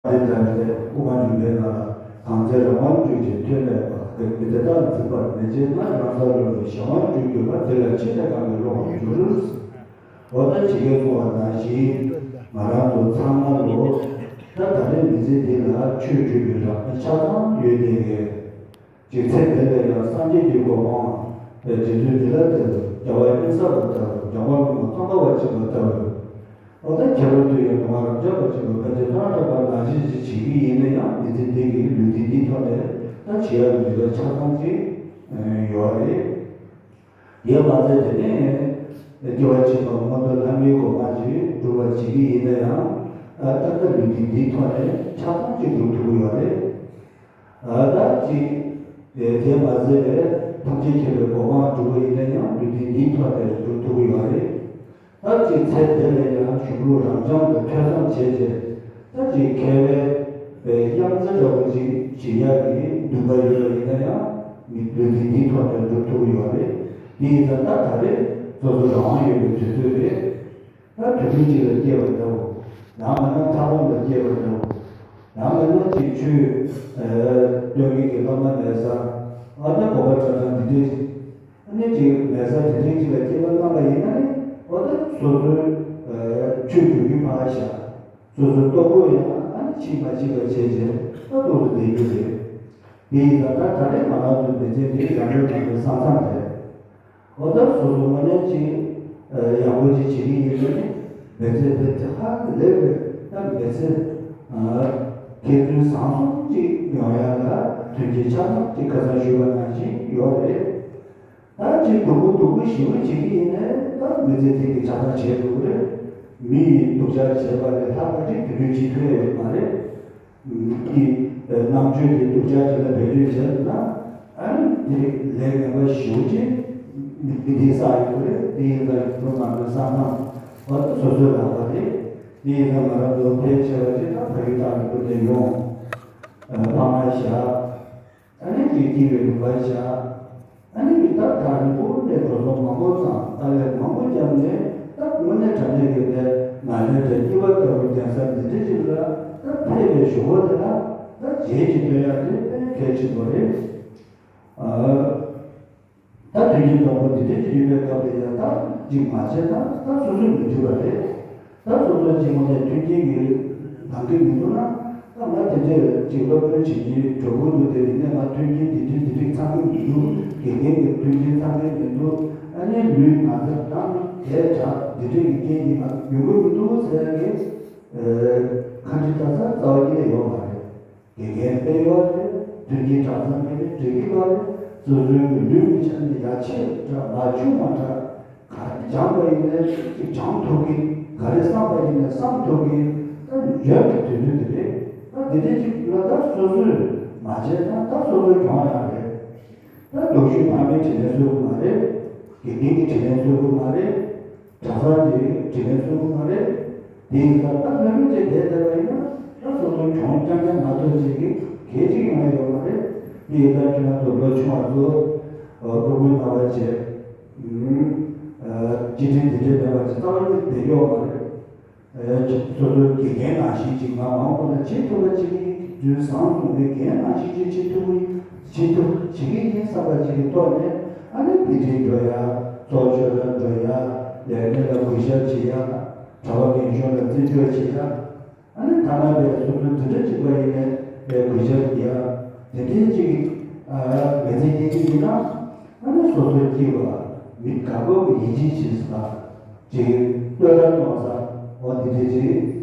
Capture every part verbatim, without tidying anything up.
དེ་ལྟར་ཏེ། དབུ་མ་འཇུག་པའི་ནང་ལ། གང་ཚེ་རང་དབང་སྤྲུལ་ཅིང་ཐོད་པའི་བ། མི་དེ་དག་ལ་འཛིན་པར་མི་བྱེད་ན། ཡང་གསར་བློ་ལས་གཞན་དབང་སྤྲུལ་གྱུར་པ། དེ་ལ་ཕྱི་ནས་གང་གིས་བློ་དབང་བསྒྱུར། འོ་ད་ཇི་སྐད་གསུངས་པ་ནང་བཞིན་ང་རང་ཚོ་ཚང་མ་ལོ། ད་ད་རེས་མི་ཚེ་འདི་ལ་ཆོས་སྒྲུབ་པའི་རང་དབང་ཆ་ཚང་ཡོད་དེ་གས། ཅིག་ཚེ་འདི་ལ་ཡང་སངས་རྒྱས་ཀྱི་གོ་འཕང་དེ་རྗེ་བཙུན་མི་ལ་དེ་རུ་རྒྱལ་བ་དབེན་ས་པ་ལྟ་བུ། འཇམ་དཔལ་སློབ་མ་ཙོང་ཁ་པ་ཆེན་པོ་ལྟ་བུ། འོ་ད་ཁྱེད་རང་ཚོས་ཡང་ནུ་མ་རབ་འབྱམས་པ་ཆེན་པོ་དཔལ་ཆེན་ལྷ་གྲགས་པ་ནང་བཞིན་ཅིག་བྱེད་ཀྱི་ཡིན་ན་ཡང་མི་ཚེ་འདི་གི་ལུས་རྟེན་འདིའི་ཐོག་ནས་ད་བྱེད་ཡག་གི་ནུས་པ་ཆ་ཚང་ཅིག་ཡོད་རེད། དེ་མ་ཟད་དེ་ནས་སྐྱེ་བ་ཕྱི་མ་མངོན་མཐོ་ལྷ་མིའི་གོ་འཕང་ཅིག་སྒྲུབ་པ་བྱེད་ཀྱི་ཡིན་ན་ཡང་ད་ལྟ་ལུས་རྟེན་འདིའི་ཐོག་ནས་ཆ་ཚང་ཅིག་སྒྲུབ་ཐུབ་ཀྱི་ཡོད་རེད། ད་ཅིག་དེ་མ་ཟད་པའི་ཐམས་ཅད་མཁྱེན་པའི་གོ་འཕང་སྒྲུབ་པ་ཡིན་ན་ཡང་ལུས་རྟེན་འདིའི་ཐོག་ནས་སྒྲུབ་ཐུབ་ཀྱི་ཡོད་རེད། ད་ཅིག་ཚེ་འདི་ལ་ཡང་གཞུང་ལུགས་རབ་འབྱམས་ལ་ཐོས་བསམ་བྱས་རྗེས་ད་ཅིག་མཁས་པའི་དབྱངས་འཚེར་འདྲ་བོ་ཅིག་བྱེད་ཡག་གི་འདུན་པ་ཡོད་པ་ཡིན་ན་ཡང་མི་ལུས་རྟེན་འདིའི་ཐོག་ནས་སྒྲུབ་ཐུབ་ཀྱི་ཡོད་རེད། དེ་ཡིན་ཙང་ད་ད་རེས་སོ་སོ་རང་དབང་ཡོད་པའི་དུས་ཚོད་རེད། ད་དུས་རྒྱུན་གཅིག་ལ་སྐྱེས་པ་འདྲ་བོ། ཡང་མིན་ན་ཐབ་ཁུང་ལ་སྐྱེས་པ་འདྲ་བོ། ཡང་མིན་ན་ཅིག་ཆོས་སྟོན་མཁན་གྱི་བླ་མ་མེད་ས། ཨ་ནི་དགོན་པ་གྲྭ་ཚང་འདི་འདྲའི་ཨ་ནི་ཅིག་མེད་ས་དེ་འདྲའི་ཅིག་ལ་སྐྱེས་པ་བླངས་པ་ཡིན་ན་ནི་འོ་ད་སོ་སོའི་ཆོས་སྒྲུབ་རྒྱུ་ཕར་བཞག་སོ་སོའི་ལྟོ་གོས་ཡང་ཨ་ནི་ཕྱིས་མ་ཕྱིས་པ་བྱས་རྗེས་ད་ཏོག་ཙམ་བསྡད་རྒྱུ་རེད། དེ་ཡིན་ཙང་ད་ད་རེས་ང་རང་ཚོའི་མི་ཚེ་འདི་ཡར་འགྲོ་ནང་གི་ས་མཚམས་རེད། འོ་ད་སོ་སོ་དངོས་གནས་ཅིག་ཡག་པོ་ཅིག་བྱེད་ཀྱི་ཡིན་ན་ནི་མི་ཚེ་འདི་དེ་ཧ་ལས་པའི་ད་མི་ཚེ་མཁས་བཙུན་བཟང་གསུམ་ཅིག་ཡོང་ཡག་ལ་མཐུན་རྐྱེན་ཆ་ཚང་ཅིག་ཁ་སང་ཞུས་པ་ནང་བཞིན་ཡོད་རེད། ད་ཅིག་སྡུག་པོ་སྡུག་པོ་ཞེ་པོ་བྱེད་ཀྱི་ཡིན་ནའི་ད་མི་ཚེ་འདི་གི་ཆ་ཚང་བྱེད་དགོས་ཀྱི་རེད། མི་ཡི་སྡུག་ཅག་བྱས་པ་ལས་ལྷག་པ་ཅིག་དུས་རྒྱུན་བྱེད་ཐུབ་ཡ་ཡོད་མ་རེད། འདི་རྣམ་དཔྱོད་དེ་སྡུག་ཅག་ཅིག་ལ་བེད་སྤྱོད་བྱས་ན་ཨ་ནི་དེ་ལས་ངན་པ་ཞེ་པོ་ཅིག་མི་མི་དེ་བསགས་ཡོང་གི་རེད། དེ་ཡིན་ཙང་ཡིན་ཙང་ང་ཚོའི་བསམ་བློ་བ་དེ་སོ་སོའི་ལག་པ་རེད། དེ་ཡིན་ཙང་ང་རང་ཚོ་ཕལ་ཆེ་བ་ཅིག་ད་ཕ་ཡུལ་དག་ལ་སྐུ་ལས་ཡོང་ཕ་མ་བཞག་ཨ་ནི་དེ་སྐྱིད་པའི་ལུང་པ་བཞག་ཨ་ནི་མི་ད་ད་རིང་པོ་ནས་འགྲོ་སོང་མང་པོ་བཏང་དཀའ་ལས་མང་པོ་བརྒྱབ་ནས་ད་དངོས་གནས་དྲང་གནས་ཀྱི་ནས་ང་ལས་དེ་སྐྱིད་པ་ལྟ་བུ་རྒྱལ་ས་འདི་འདྲ་ཞིག་ལ་ད་ཕེབས་པའི་གཞུག་གུ་དེ་ལ་ད་རྗེས་ཀྱི་སྟོན་ཡག་དེ་དཔེ་གལ་ཆེན་པོ་རེད། ཨ། ད་དུས་རྒྱུན་དང་པོ་འདི་འདྲ་ཞིག་ཡོད་པའི་སྐབས་དེ་ཡང་ད་ཅིག་མ་བྱས་ན་ད་སོ་སོས་མི་འགྲིག་པ་རེད། ད་སོ་སོ་གཅིག་ངོས་ནས་མཐུན་རྐྱེན་གྱི་ལང་གི་མི་འདུག་ན་ད་ང་དེ་འདྲས་ཅིག་སློབ་སྦྱོང་བྱེད་ཀྱི་འགྲོ་དགོས་འདུག་དེ་ཡིན་ནའི་ང་མཐུན་རྐྱེན་འདི་འདྲས་འདི་འདྲས་ཚང་གི་མི་འདུག་དགེ་རྒན་གྱི་མཐུན་རྐྱེན་ཚང་གི་མི་འདུག་ཨ་ནི་ལུས་ང་ཚོ་ནང་དེ་དྲག་འདི་འདྲས་ཀྱི་རྐྱེན་གྱིས་ང་ཡོང་གི་མི་འདུག་ཟེར་ཡ་གི་ཁ་འདྲི་ད་ས་རྩ་བ་ཉིད་ནས་ཡོད་མ་རེད། དགེ་རྒན་དཔེ་ཡོད་རེད། མཐུན་རྐྱེན་གྲྭ་ཚང་དཔེ་རེད་འགྲིག་གི་ཡོད་རེད། སོ་སོའི་གི་ལུས་ཀྱི་ཆ་ནས་ཡ་ཆེ་འདྲ་མ་ཆུང་མ་འདྲ་ག་རེ་སྦྱངས་པ་ཡིན་ནའི་ཅིག་སྦྱང་ཐུབ་གི་ག་རེ་བསམ་པ་ཡིན་ནའི་བསམ་ཐུབ་གི་ད་ཡོད་ཀྱི་དུས་ཚོད་དེ་རེད། ད་འདི་འདྲས་ཅིག་ལ་ད་སོ་སོས་མ་བྱས་ན་ད་སོ་སོའི་གྱོང་ཡང་རེད། ད་སྡུག་ཤོས་ཕ་མའི་དྲིན་ལན་གསོ་གི་མ་རེད། དགེ་རྒན་གྱི་དྲིན་ལན་གསོ་གི་མ་རེད། གྲྭ་ཚང་གི་དྲིན་ལན་གསོ་གི་མ་རེད། དེ་ཡིན་ཙང་ད་ལྷོད་ལྷོད་བྱས་བསྡད་བསྡད་པ་ཡིན་ན་ད་སོ་སོ་གྱོང་རྐྱང་རྐྱང་མ་གཏོགས་བྱེད་ཀྱི་གལ་ཆེ་གི་ཡོང་ཡ་ཡོད་མ་རེད། དེ་ཡིན་ཙང་ཁྱེད་རང་ཚོ་ལོ་ཆུང་བ་ཚོ་ཕྲུ་གུའི་སྣང་བ་བྱས། སྤྱི་དྲིན་དེ་འདྲའི་མེད་པ་བྱས་རྩ་བ་ཉིད་བསྡད་ཡོད་མ་རེད། སོ་སོའི་དགེ་རྒན་ནང་བཞིན་ཅིག་ང་མང་པོ་ལ་བྱེད་ཐུབ་པ་བྱེད་ཀྱི་ཡིན། རྒྱུན་བཟང་བཟུང་བའི་རྒན་ནང་བཞིན་ཅིག་བྱེད་ཐུབ་ཀྱི་ཡིན། བྱེད་ཐུབ་བྱེད་ཀྱི་ཡིན་བསམ་པ་ཅིག་གི་ཐོག་ནས་ཨ་ནི་དེ་འདྲའི་འགྲོ་ཡ། ཚོགས་ཆོས་ལ་འགྲོ་ཡ། ལས་གནས་ལ་གུས་ཞབས་བྱེད་ཡ། གྲྭ་པ་རྒན་གཞོན་ལ་བརྩི་འཇོག་བྱེད་ཡ། ཨ་ནི་ཐ་ན་པའི་སོ་སོའི་འཛིན་གྲྭ་གཅིག་པ་ཡིན་ནའི་པའི་གུས་ཞབས་ཡ། དེ་འདྲའི་ཅིག་གི་མི་ཚེ་སྐྱེལ་གྱི་ཡིན་ན་ཨ་ནི་སོ་སོའི་སྐྱིད་པ་མི་དགའ་པོ་གི་ཡིད་ཆེས་བྱེད་ས་ཅིག་བློས་གཏོང་ས་འོ་དེ་འདྲའི་ཅིག་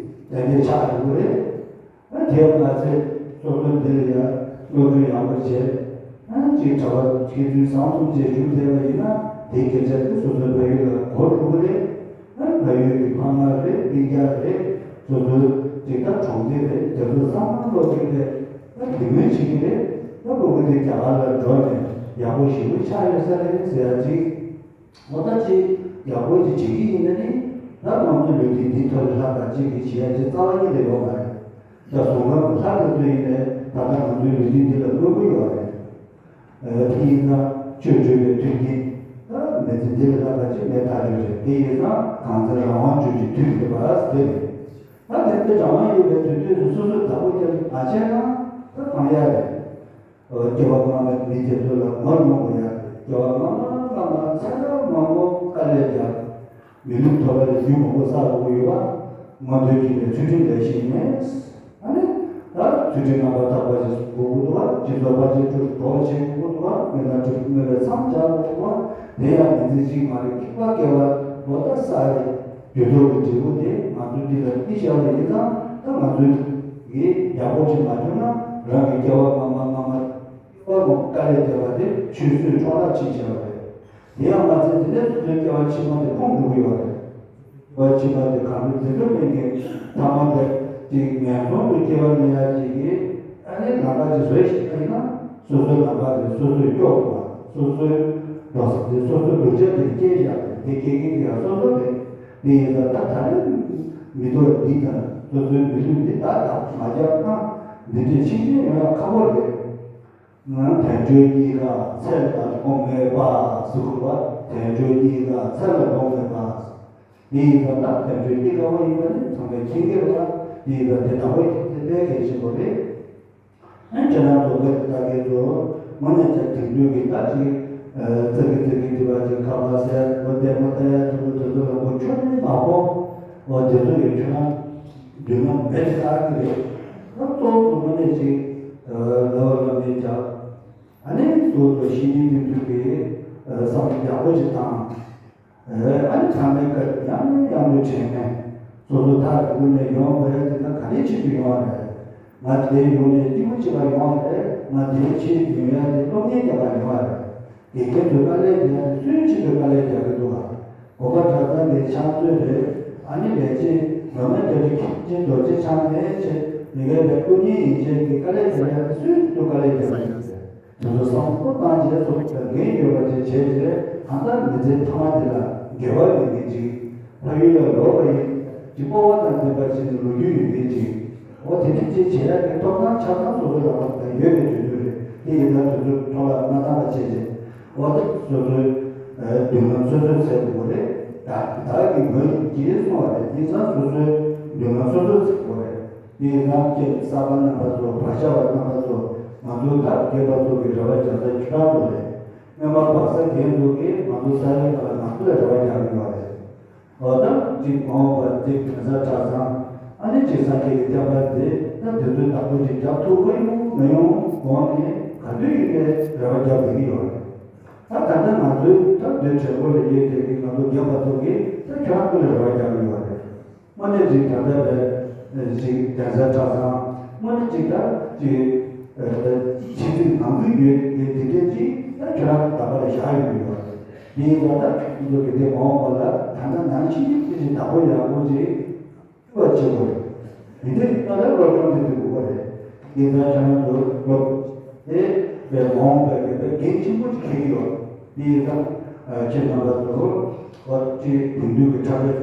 ཏན་ཏན་ཆགས་ཡོང་གི་རེད། ཨ་དེ་མ་ཚད་སོ་སོ་འདི་ལ་ཡ་བློ་གྲོས་ཡག་པོ་བྱས། ཨ་ཅིག་གྲྭ་པ་མཁས་བཙུན་བཟང་གསུམ་བཅས་བཞུགས་བསྡད་པ་ཡིན་ན་དེའི་སྐད་ཆ་དེ་སོ་སོའི་ཕ་ཡུལ་ལ་གོ་འགྲོ་གི་རེད། ཨ་ཕ་ཡུལ་གྱི་ཕ་མ་རེད་སྤུན་ཀྱག་རེད། སོ་སོའི་ཅིག་ད་གྲོང་སྡེ་རེད། དེ་ཚོ་ཚང་མ་བློ་གཏད་དེ་ཨ་དེ་སྔོན་བྱེད་ཀྱི་རེད། ཨ་ཕྲུ་གུ་དེ་རྒྱ་གར་ལ་འགྲོ་ནས་ཡག་པོ་ཞེ་པོ་ཆགས་ཡོད་ས་རེད་ཟེར་ཡ་ཅིག་འོ་ད་ཅིག་ཡག་པོ་ཅིག་བྱེད་ཀྱི་ཡིན་ན་ནི་ད་ང་ཚོའི་ལུས་རྟེན་འདི་ཐོག་ལ་ལྷག་པ་ཅིག་གི་བྱེད་ཡ་ཅིག་རྩ་བ་ཉིད་ནས་ཡོད་མ་རེད། ད་གཟུགས་ཁམས་ལྷ་དེ་ཚོ་ཡིན་ནའི་ད་ལྟ་ང་ཚོའི་ལུས་རྟེན་འདི་ལ་དངོས་པོ་ཡོད་རེད། ཨ་དེ་ཡིན་ཙང་ཆོས་སྒྲུབ་པའི་མཐུན་རྐྱེན་ད་མི་ཚེ་འདི་ལ་ལྷག་པ་ཅིག་མེད་ཐག་ཆོད་རེད། དེ་ཡིན་ཙང་གང་ཚེ་རང་དབང་སྤྲུལ་གྱི་མཐུ་ཡིས་ཐེབས་པ་དེ་རེད། ད་དེ་འདྲ་རང་དབང་ཡོད་པའི་དུས་ཚོད་སུ་སོ་སོས་བདག་པོ་ སྐྱེ་བ་སྔ་མའི་མི་དེ་ཚོ་ལ་ངོ་ལོག་དགོས་ཡ་རེད། སྐྱེ་བ་སྔ་མ་སྔ་མ་ཚེ་རབས་མང་པོ་དཀའ་ལས་བརྒྱབ། མི་ལུས་ཐོབ་པ་ལ་རྒྱུ་མང་པོ་བསགས་དགོས་ཀྱི་ཡོད་པ། མངོན་མཐོ་རྒྱུ་ནས་ཚུལ་ཁྲིམས་ལས་ཤེས་ནས། ཨ་ནི། ད་ཚུལ་ཁྲིམས་རྣམ་པར་དག་པ་ཞིག་དགོས་ཀྱི་འདུག་པ། སྦྱིན་སོགས་ཕར་ཕྱིན་དྲུག་གྲོགས་བྱེད་དགོས་ཀྱི་འདུག་པ། མི་ལ་དྲུག་སྨོད་པའི་མཚམས་སྦྱར་དགོས་ཀྱི་འདུག་པ། དེ་ཡང་མི་ཚེ་གཅིག་མ་རེད། སྐྱེ་བ་སྐྱེ་བ་ལོ་ཟླ་བསགས་རེད། དུས་ཐོག་གི་འབྲས་བུ་དེ་ང་ཚོ་འདི་ལ་མི་ཤར་བ་ཡིན་ཙང་། ད་ང་ཚོས་ཀྱི་ཡག་པོ་ཅིག་མ་བྱུང་ན། རང་གི་སྐྱེ་བ་སྔ་མ་སྔ་མ་སྐྱེ་བ་སྔོན་དཀའ་ལས་བརྒྱབ་པ་དེ་ཆུད་ཟོས་འཕྲོ་བརླག་ཕྱིན་བྱས་པ་རེད། དེ་ཡང་མ་ཚད་དེ་ནས་སོ་སོའི་སྐྱེ་བ་ཕྱི་མ་དེ་ཕུང་འགྲོ་གི་ཡོད་རེད། སྐྱེ་བ་ཕྱི་མ་དེ་གང་འགྲོ་དེ་འགྲོ་མེད་མཁན། ཐ་མ་དེ་ཅིག་ངན་སོང་དུ་སྐྱེ་བ་ལེན་ཡ་ཅིག་གི་ཨ་ནི་ལམ་ཁ་ཅིག་བཟོས་ཤེས་པ་ཡིན་ན། སོ་སོའི་ལམ་ཁ་དེ་སོ་སོས་སྐྱོར་དགོས་པ། སོ་སོའི་འགྲོ་ས་དེ་སོ་སོའི་ལུག་ཅག་དེ་སྐྱེལ་བཞག་པ་རེད། དེ་སྐྱེལ་མཁན་དེ་ཡང་སོ་སོ་རེད། དེ་ཡིན་ཙང་ད་ད་རེས་མི་ཐོག་འདི་དང་སོ་སོའི་མི་ལུས་འདི་ད་ད་མ་བརྒྱབ་ན། འདི་འདྲས་ཕྱིན་ཆད་ཡོང་ཡ་ཁག་པོ་རེད། ང་དལ་འབྱོར་རྙེད་དཀའ་ཚེ་ལ་ལོང་མེད་པ་ཟེར་གོ་བ། དལ་འབྱོར་རྙེད་དཀའ་ཚེ་ལ་ལོང་མེད་པ། དེ་ཡིན་ཙང་ད་དལ་འབྱོར་རྙེད་དཀའ་བ་ཡིན་པ་ནི་ཚང་མས་མཁྱེན་གྱི་རེད་པ། དེ་ཡིན་ཙང་དེ་བདག་པོ་བྱེད་ཚད་དཔེ་གལ་ཆེན་པོ་རེད། ཨ་ཁྱེད་རང་ཚོ་བོད་ཀྱི་ལྟ་མཁན་ཚོ་དངོས་གནས་ཀྱང་དེང་དུས་ཀྱི་ད་ཅིག་ཙག་གི་ཙག་གི་འདི་བ་ཅིག་ཁ་པར་ཟེར། འོ་ལྟད་མོ་ལྟ་ཡ་འདི་བ་དེ་ཚོ་ལ་མགོ་ཁྱོན་ནས་མ་ཕོག་འོ་དེ་ཚོ་ཡང་ཁྱོད་རང་མདུན་ལམ་མེད་དེ་ལྟ་གི་རེད། ད་གཙོ་བོ་དངོས་གནས་ཅིག་ལབ་པ་ལབ་ནས་ཀྱང་། ཨ་ནི་སོ་སོ་ཤེས་ཡོན་ཐོན་ཐུབ་པའི་བསམ་བློ་ཡག་པོ་ཅིག་བཏང་། ཨ་ནི་ཚང་མའི་བཀའ་ཡང་ནས་ཡང་དུ་དྲན་མཁན། སོ་སོ་ཐག་རིང་པོ་ནས་ཡོང་དགོས་ཡ་དེ་ད་ག་ནས་ཆེད་དུ་ཡོང་བ་རེད། ང་དེ་ཡོང་ནས་སྐྱིད་པོ་བྱེད་པར་ཡོང་བ་རེད། ང་དེའི་ཆེད་དུ་ཡོང་ཡ་དེ་སློབ་གཉེར་རྒྱག་པར་ཡོང་བ་རེད། དགེ་རྒན་ཚོས་དཀའ་ལས་རྒྱག་ཡ་དེ་སུའི་ཆེད་དུ་དཀའ་ལས་རྒྱག་གི་འདུག་ག། དགོན་པ་གྲྭ་ཚང་གི་ཕྱག་མཛོད་རེད། ཨ་ནི་ལས་བྱེད་ངོ་མ་རྒྱ་ཆེ་མཁན་ཆེན་རྡོ་རྗེ་འཆང་ནས་བྱས། མི་སྒེར་པའི་སྐུ་ཉིད་ཡན་ཆད་ཀྱི་དཀའ་ལས་རྒྱག་ཡ་དེ་སུའི་ཆེད་དུ་དཀའ་ལས་རྒྱག་གི་ཡོད་རེད། དེ་ཚོ་བསམ་བློ་བཏང་རྗེས་སུ་འགན་ཡོད་པ་ཅིག་བྱས་རྗེས། གང་ལྟར་མི་ཚེ་མཐའ་མ་དེ་ལ་འགལ་བ་མེད་མཁན་ཅིག། ཕ་ཡུལ་ལ་ལོག་པ་ཡིན་ཅིག། སྤོབས་པ་དང་ལྡན་པ་ཅིག་ནས་ལོ་རྒྱུས་ཡོད་མཁན་ཅིག། འོ་དེ་འདྲ་ཅིག་བྱེད་ཡ་གི་ཐོབ་ཐང་ཆ་ཚང་སོ་སོའི་ལག་པ་ལ་ཡོད་པའི་དུས་ཚོད་རེད། དེ་ཡིན་ཙང་དུས་ཚོད་ཐོག་ལ་མ་བཏང་བ་བྱས་རྗེས། འོ་ད་སོ་སོའི་མདུན་ལམ་སོ་སོས་འཚོལ་དགོས་རེད། བདག་བདག་གིས་མ་ཡིན་ཅེས་གསུངས་པ་རེད། དེ་ཙང་སོ་སོའི་མདུན་ལམ་སོ་སོས་འཚོལ་དགོས་རེད། དེ་ཡིན་ཙང་ཁྱེད་གསར་པ་རྣམ་པ་ཚོ། བག་ཆགས་པ་རྣམ་པ་ཚོ། ང་ཚོ་ད་རྒན་པ་ཚོ་གི་རེ་བ་རྒྱག་ས་ཁྱོད་རང་ཚོ་རེད། སྔོན་མ་བག་ས་རྒན་ཚོ་གིས་ང་ཚོ་ས་ཡོམ་ཁ་ལ་ང་ཚོ་ལ་རེ་བ་རྒྱག་གི་ཡོད་རེད། འོ་ད་ཅིག་མ་འོངས་པ་ཅིག་གདན་ས་གྲྭ་ཚང་། ཨ་ནི་ཅིག་སངས་རྒྱས་ཀྱི་བསྟན་པ་འདི་ད་དེ་ཚོའི་བདག་པོ་ཅིག་རྒྱག་ཐུབ་ཀྱི་ཡོང་མི་ཡོང་གོང་ནས་ག་དུས་ཡིན་ནའི་རེ་བ་རྒྱག་དགོས་ཀྱི་ཡོད་རེད། ད་ད་ལྟ་ང་ཚོའི་ད་འདི་གྲས་མགོ་ལ་ཡོད་དེ་གི་ང་ཚོ་རྒན་པ་ཚོ་གིས་ད་ཁྱོད་རང་ཚོ་ལ་རེ་བ་རྒྱག་གི་ཡོད་རེད། དངོས་གནས་ཅིག་ད་ལྟ་བའི་ཅིག་གདན་ས་གྲྭ་ཚང་། དངོས་གནས་ཅིག་ད་ཅིག་ཕྱི་ཚིག་ནང་ཚིག་ཡོད་དེ་འདི་འདྲས་ཅིག་ད་ཁྱོད་རང་ཚོ་བདག་པོ་ལ་བཞག་ཡོད་ཀྱི་ཡོད་རེད། དེ་ཡིན་ཙང་ད་ཁྱོད་ཚོ་གི་དེ་མ་འོངས་པ་ལ་ད་ལྟ་ནང་བཞིན་ཅིག་ཅིག་བདག་པོ་ཡག་པོ་ཅིག་ཐུབ་པ་བྱེད་དགོས་རེད། འདི་འདྲ་ཡིན་ན་ལས་སློབ་སྦྱོང་དེ་དུས་དགོས་པ་རེད། དེ་ཙང་ཁྱེད་རང་ཚོ་སློབ་དེ་བས་མ་འོངས་པའི་གི་དཔེ་གལ་ཆེན་པོ་ཞིག་འཁེལ་གྱི་ཡོད། དེ་ཡིན་ཙང་ཁྱེད་རྣམ་པ་ཚོ་འོ་ཅིག་དེང་དུས་ཀྱི་འཁྲབ་སྟོན་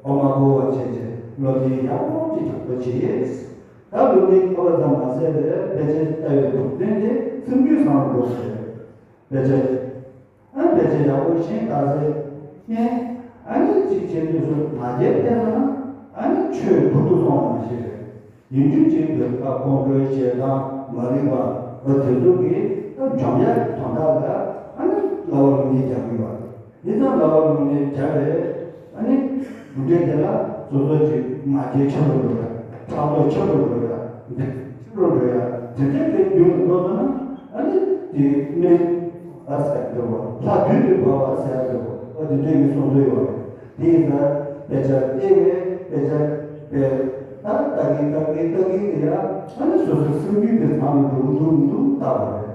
འོ་མ་གོ་བ་བྱས་རྗེས་སློབ་གཉེར་ཡག་པོ་ཅིག་རྒྱག་རོགས་བྱེད། ད་སློབ་གཉེར་ཐོབ་པ་ཙམ་མ་ཟད་པའི་དཔེ་ཆ་ལྟ་བའི་གྲུབ་དོན་དེ་སེམས་རྒྱུད་བཟང་རུ་འགྲོ་ཟེར། དཔེ་ཆ། ཨ་ནི་དཔེ་ཆ་ཡག་པོ་ཤེས་ད་ཟེར། ཨ་ནི་ཅིག་བྱེད་དུས་སུ་མ་བརྒྱབ་བལྟས་སོང་ན། ཨ་ནི་ཆོས་སྡུག་ཏུ་སོང་བ་མ་ཤེས་རེད། ཡིན་རྒྱུ་ཅིག་འདོད་པ་ཁོང་ཁྲོའི་ཞེ་སྡང་མ་རིག་པ་འོ་དེ་ཚོ་གིས་ད་འཇོམས་ཡག་གི་དོན་དག་ལ་ཨ་ནི་སླ་བ་སློབ་གཉེར་རྒྱག་གི་ཡོད་རེད། ཡིན་ཙང་སླ་བ་སློབ་གཉེར་བྱ་བའི་ཨ་ནི་གྲུབ་འབྲས་དེ་ལ་སོ་སོ་ཅིག་མ་བརྒྱབ་ཆེ་རུ་འགྲོ་ཡ། ཕྲག་དོག་ཆེ་རུ་འགྲོ་ཡ། འདི་ཆེ་རུ་འགྲོ་ཡ། དེ་འདྲའི་གི་རྒྱུ་ལ་ལྟོས་སོང་ན་ཨ་ནི་དེ་སྨན་ཨ་ཟེར་འགྲོ་བ། ལྷ་དུས་དུ་བབས་པ་ཟེར་འགྲོ་བ། ཨ་དེ་འདྲའི་གི་གསུང་སྲོལ་ཡོད་རེད། དེ་ཡིན་ཙང་དཔེ་ཆ་ལྟེ་བའི་དཔེ་ཆ་དཔེ་ད་ལྟ་གི་ལྟ་གི་ལྟ་གི་དེ་ཡ་ཨ་ནི་སོ་སོའི་སེམས་རྒྱུད་དེ་ཚང་ལ་འགྲོ་གི་འདུག་མི་འདུག་བལྟ་བ་རེད།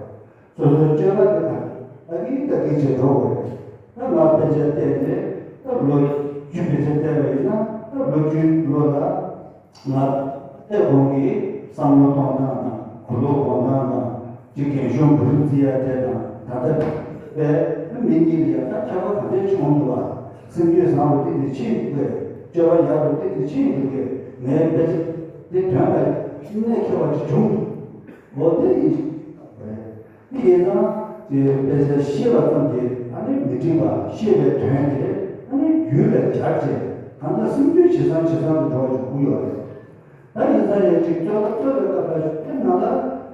སོ་སོའི་སྤྱོད་པ་དེ་དང་ལྟ་གིན་ལྟ་གིན་བྱེད་འགྲོ་དགོས་རེད། ད་ང་དཔེ་ཆ་བལྟས་ནས་ད་ལོ་བཅུ་དཔེ་ཆ་བལྟས་པ་ཡིན་ན་ད་ལོ་བཅུའི་ལོ་ལ་ང་བལྟས་གོང་གི་བསམ་བློ་གཏོང་སྟངས་དང་གོ་ལོག་གཏོང་སྟངས་དང་ཅིག་རྒན་གཞོན་བུ་རུ་བརྩི་ཡ་དེ་དང་ད་ལྟ་བལྟས་པའི་མི་གཉིས་ལ་ཡང་ད་ཁྱད་པར་ག་འདྲས་བྱུང་འདུག་བ། སེམས་རྒྱུད་བཟང་རུ་ཏིག་ཏིག་ཕྱིན་འདུག་གས། སྤྱོད་པ་ཡག་རུ་ཏིག་ཏིག་ཕྱིན་འདུག་གས། ངའི་དཔེ་ཆ་དེ་དོན་ལ་གནད་འཁེལ་བ་ཅིག་བྱུང་འདུག་འོ་དེ་ཡིན་ཞིག་རེད། དེ་ཡིན་ཙང་དེ་དཔེ་ཆ་ཤེས་པ་ཙམ་གྱིས་ཨ་ནི་མི་འགྲིག་པ། ཤེས་པའི་དོན་དེ་ཨ་ནི་རྒྱུད་ལ་སྦྱར་བྱས་གང་ལྟར་སེམས་རྒྱུད་ཇེ་བཟང་ཇེ་བཟང་དུ་འགྲོ་བ་ཞིག་དགོས་ཡོད་རེད། ད་ཡིན་ཙང་ཡང་ཅིག་རྩོད་པ་རྩོད་པའི་སྐབས་ལ་ཞུགས་པའི་ནང་ལ་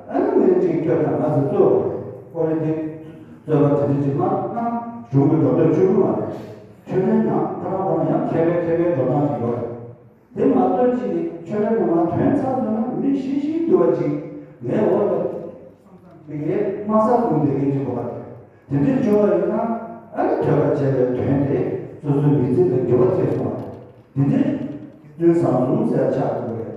ཨ་ནི་ངས་ཅིག་ཁྱོད་དང་ང་ཚོ་རྩོད་དགོས་རེད། ཁོ་རེ་དེ་རྩོད་པ་དེ་འདྲ་ཅིག་མ་གནང་གཞུང་གི་འགྲོ་སྟོད་ཆོད་ཀྱི་མ་རེད། ཆོས་ལྡན་ནང་ཁོ་རང་ཁོ་རང་ཡང་མཁས་པའི་མཁས་པའི་འགྲོ་སྟངས་ཅིག་ཡོད་རེད། དེ་མ་གཏོགས་ཅིག་གི་ཆོས་ལྡན་ནང་ལ་དོན་ཚར་སོང་ན་མི་ཤི་ཤི་དུ་བ་ཅིག་ངའི་འོག་ལ་མི་གའི་དམག་ས་བཟུང་བསྡད་མཁན་ཅིག་གོ་བ་རེད། དེ་འདྲ་བྱུང་བ་ཡིན་ན་ཨ་ནི་ཐོས་པ་བྱས་པའི་དོན་དེ་སོ་སོའི་མི་ཚེ་ལ་འགྱུར་བ་ཐེབས་སོང་བ་རེད། དེ་འདྲའི་རྒྱུ་མཚན་བཟང་གསུམ་ཟེར་ཆགས་འདུག་རེད།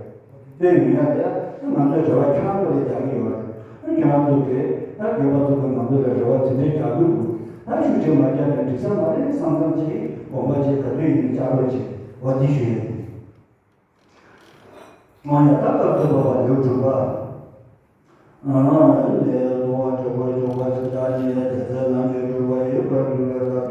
དཔེ་ཡོད་ཡ་དེ་ང་ཚོའི་རེ་བ་ཁྱོད་རང་ཚོ་ལ་རྒྱག་གི་ཡོད་རེད། ཁྱོད་རང་ཚོ་གིས་ད་རྒན་པ་ཚོ་གིས་ང་ཚོ་ལ་རེ་བ་དེ་འདྲའི་རྒྱག་གི་འདུག་ད་ཤུགས་ཆེ་མ་རྒྱག་ནས་འགྲིག་ས་མ་རེད་བསམ་བསམ་ཅིག་དགོངས་པ་ཅིག་ག་དུས་ཡིན་ནའི་བཅག་རོགས་བྱེད། འོ་འདི་ཞུ་ཡ་ཡིན། ཨོ་ཡ་ད་སྐབས་སུ་བབ་པ་ལེའུ་དྲུག་པ། ཨ་ནི་ལས་ལོ་བ་དྲུག་པ་ཆོ་ག་ཅི་ལྟར་ཡིན་ཡ་དེ་ཚེ་ལམ་གྱི་སྤྲུལ་པ་ཡོད་པར་འགྱུར་བའི་སྐབས།